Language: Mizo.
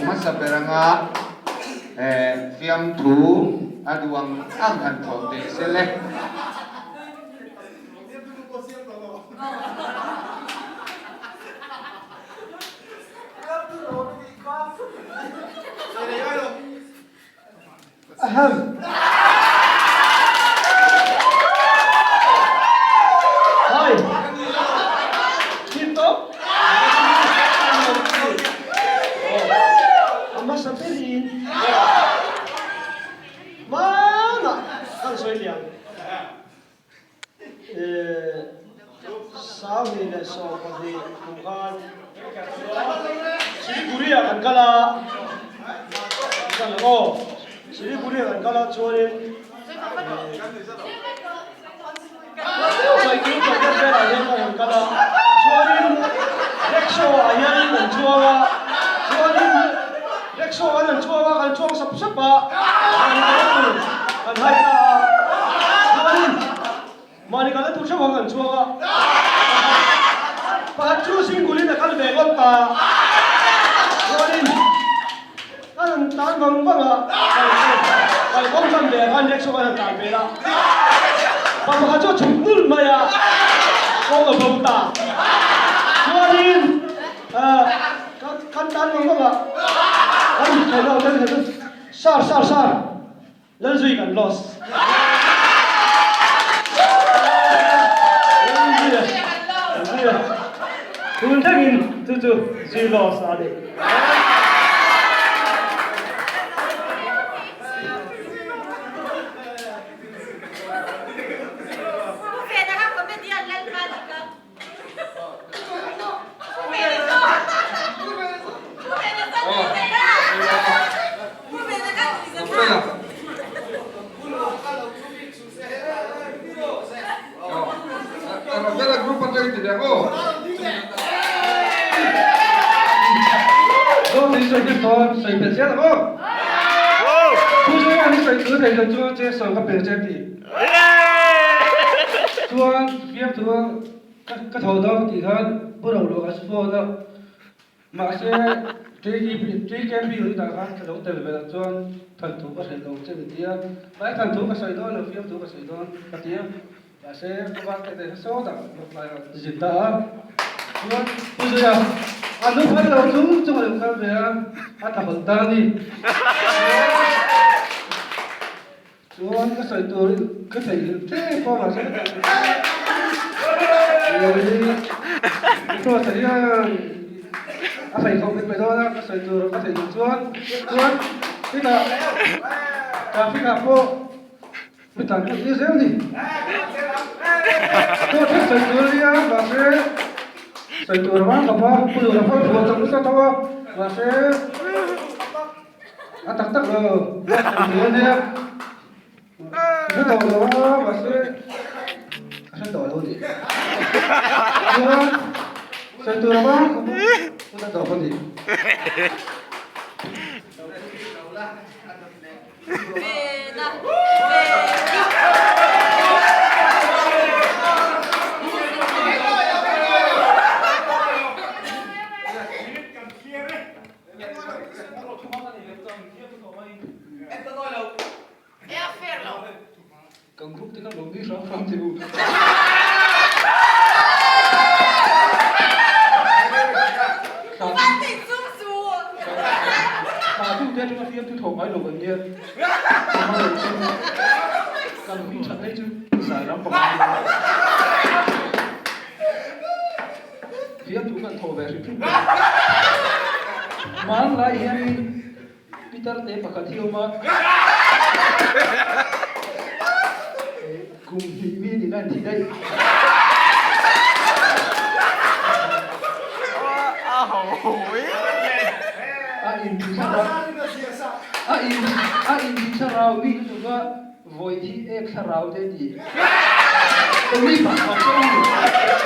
hmasa ber anga fiamthu a duh ang ang han thawh teh se le. Ahem. Hai. Thin tawp. A hmasa berin hmanah kan sawi liam. 2012 kum khan Siliguri ah kan kal a, kan aw Siliguri ah kan kal a chuanin Saikul Paket velah hian kan han kal a, chuanin rickshaw ah hianin kan chuang a, chuanin rickshaw kan han chuang a, kan chuang sap sap a, kan hai ta a, chuanin Mahni kalna tur hreuh ang kan chuang a, pakhat chu single in a kal ve ngawt ta, chuanin kan han tan vang vang a, kalkawng chan ve ah khan rickshaw kan han tlan vel a, pa pakhat chu a chhuk nulh mai a, kawng a bo ta, chuanin kan tan vang vang a, kan thawhna hotel chu sar sar sar. Lalzui kan loss. Tun thlengin chu chu zui loss a ni. Chuan fiamthu Ka tho dawn tih khan Pu Rohluah a phone a, mahse TKP unit ah khan ka lo tel ve loh chuan thanthu ka hrilh lo che ni tia, mahse thanthu ka sawi dawn lo, fiamthu ka sawi dawn ka ti a, mahse ka van ka nei hmasa dah lawk lai a zin ta a, chuan Pu Zuia a nu phal lo chung chung a lo kal ve a, a tla hawlh ta a ni. Chuan ka sawi tur ka theihnghilh ṭep a mahse ka theihnghilh hian a pheikhawk min pe dawn a ka sawi tur ka theihnghilh chuan chuan chutah traffic ah pawh mi tlan pawh tir zel a ni chuan thil sawi tur a nia mahse sawi tur a vang khawp a pu duhna pawh a chhuah chak nasa tho a mahse. A tak tak lo, ruat thei tur a nia. Ka hre tawh lo a, mahse ka hre tawh lo ni. Chuan sawi tur a vang khawp a, hun a tawp a ni. Kan group te kha lo nui hram hram teh u. Thla tu te atanga fiamthu thawh ngai lo kan nia. Kan hming that mai chu zai ram panga a ni. Fiamthu kan thawh ve hrim hrim tawh. Hmanlai hianin Peter te pakhat hi a awm a. Kum hnih mi nih khan thi daih. A inti thlarau a in a inti thlarau mi lutuk a vawi thi ek thlarau te ti. Mi pakhat chu a ni.